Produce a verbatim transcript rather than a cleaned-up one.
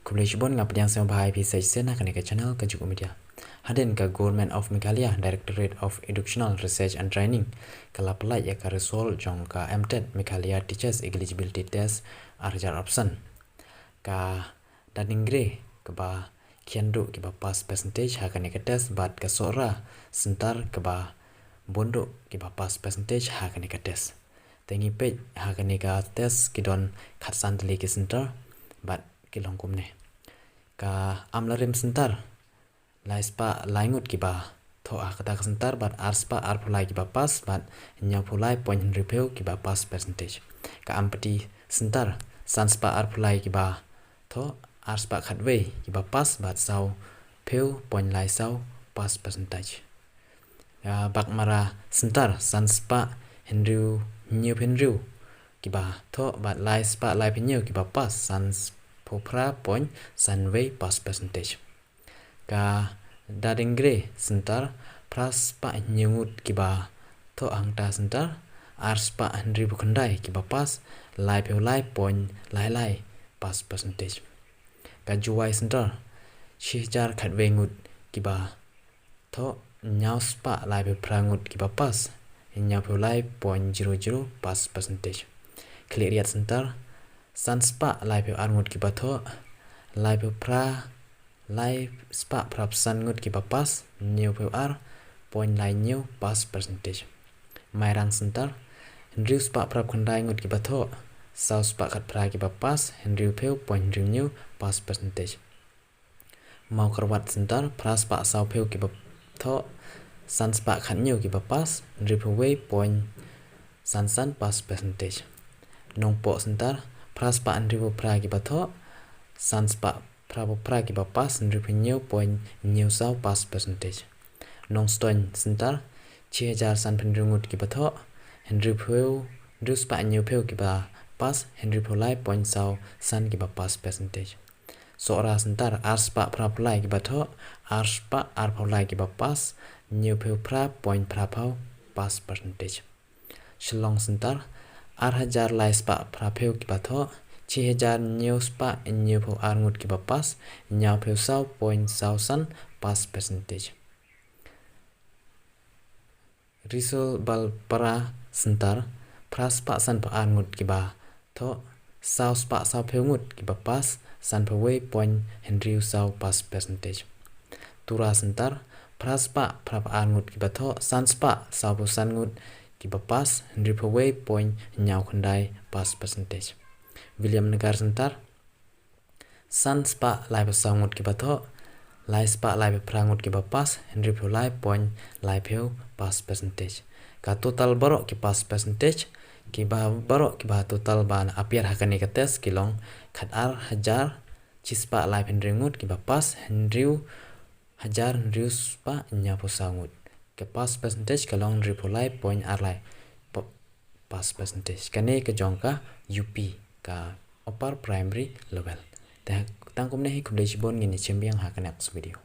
Khublei shibun, nga pdiang sngewbha ïa phi sa shisien ha kane ka channel ka Jukut Media. Hadien ka Government of Meghalaya, Directorate of Educational Research and Training, ka la pyllait ïa ka result jong ka MTET Meghalaya Teachers Eligibility Test ar hajar arphew san. Ka Dadingre kaba khian duh kiba pass percentage ha kane ka test bad ka Sohra Center kaba bun duh kiba pass percentage ha kane ka test. Te ngi peit ha kane ka test ki don khatsan tylli ki center bad ki long kumne. Ka Amlarem Center, lai spah lai ngut kiba thoh ha kata ka center bad ar spah arphew lai kiba pass bad hynñiewphew lai point hynriewphew kiba pass percentage. Ka Ampati Center, san spah arphew lai kiba thoh, ar spah khatwei kiba pass bad sawphew point lai saw pass percentage. Ka Baghmara Center, san spah hynriew, hynñiewphew hynriew kiba thoh bad lai spah laiphew hynñiew kiba pass, sanphew phra point san wei pass percentage. Ka Dadingre Center, phra spah hynñiew ngut kiba thoh hangta center, ar spah hynriewphew khyndai kiba pass, laiphew lai point lai lai pass percentage. Ka Jowai Center, shi hajar khatwei ngut kiba thoh, hynñiew spah laiphew phra ngut kiba pass, hynñiewphew lai point zero zero pass percentage. Khliehriat Center, san spah laiphew ar ngut kiba thoh, laiphew phra, lai spah phraphew san ngut kiba pass, hynñiewphew ar point lai hynñiew pass percentage. Mairang Center, hynriew spah phraphew khyndai ngut kiba thoh, saw spah khatphra kiba pass, hynriewphew point hynriew hynñiew pass percentage. Mawkyrwat Center, phra spah sawphew kiba thoh, san spah khathynñiew kiba pass, hynriewphew wei point san san pass percentage. Nongpoh Center, phra spah hynriewphew phra kiba thoh, san spah phraphew phra kiba pass, hynriewphew hynñiew point hynñiew saw pass percentage. Nongstoiñ Center, shi hajar sanphew hynriew ngut kiba thoh, hynriewphew, hynriew spah hynñiewphew kiba pass, hynriewphew lai point saw san kiba pass percentage. Sohra Center, ar spah phraphew lai kiba thoh, ar spah arphew lai kiba pass, hynñiewphew phra point phraphew pass percentage. Shillong Center, ar hajar lai spah phraphew kiba thoh, shi hajar hynñiew spah hynñiewphew ar ngut kiba pass, hynñiewphew saw point saw san pass percentage. Risobhalpara Center, phra spah sanphew ar ngut kiba thoh, saw spah sawphew ngut kiba pass, sanphew wei point hynriew saw pass percentage. Tura Center, phra spah phraphew ar ngut kiba thoh, san spah sawphew san ngut kiba pass, hynriewphew wei point hynñiew khyndai pass percentage. Williamnagar Center, san spah laiphew saw ngut kiba thoh, lai spah laiphew phra ngut kiba pass, hynriewphew lai point laiphew pass percentage. Ka total baroh ki pass percentage, kiba baroh kiba total ba la appear ha kane ka test ki long khatar hajar shi spah laiphew hynriew ngut kiba pass, hynriew hajar hynriew spah hynñiewphew saw ngut. Ka pass percentage ka long hynriewphew lai point ar lai pa-, pass percentage. Kane ka jong ka U P, ka upper primary level. Te tang kumne hi, khublei shibun, ngin ïa shem biang ha ka next video.